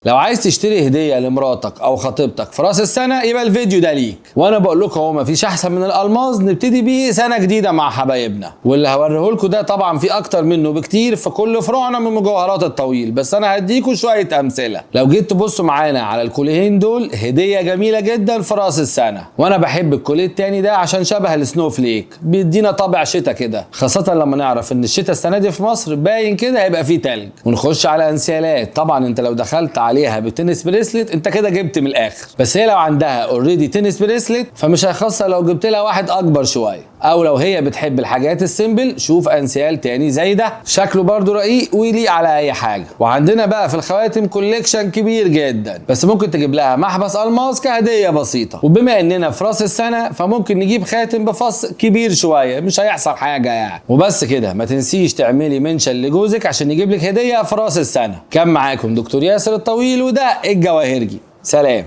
لو عايز تشتري هديه لمراتك او خطيبتك في راس السنة يبقى الفيديو ده ليك. وانا بقول لكم هو مفيش احسن من الالماظ نبتدي بيه سنة جديدة مع حبايبنا. واللي هوريه لكم ده طبعا في اكتر منه بكتير في كل فروعنا من مجوهرات الطويل، بس انا هديكم شوية امثلة. لو جيت تبصوا معانا على الكوليهين دول هديه جميلة جدا في راس السنة. وانا بحب الكوليه التاني ده عشان شبه السنو فليك، بيدينا طابع شتاء كده، خاصة لما نعرف ان الشتاء السنة دي في مصر باين كده هيبقى فيه تلج. ونخش على انسيالات، طبعا انت لو دخلت عليها ب tennis bracelet انت كده جبت من الاخر، بس هي لو عندها already tennis bracelet فمش هيخسر لو جبت لها واحد اكبر شوية. او لو هي بتحب الحاجات ال simple شوف انسيال تاني زي ده، شكله برضو رقيق ويليق على اي حاجة. وعندنا بقى في الخواتم collection كبير جدا، بس ممكن تجيب لها محبس الماس كهدية بسيطة. وبما اننا في راس السنة فممكن نجيب خاتم بفص كبير شوية، مش هيحصل حاجة يعني. وبس كده، ما تنسيش تعملي mention لجوزك عشان يجيب لك هديه في راس السنة. كان معاكم دكتور ياسر الطويل وده الجواهرجي. سلام.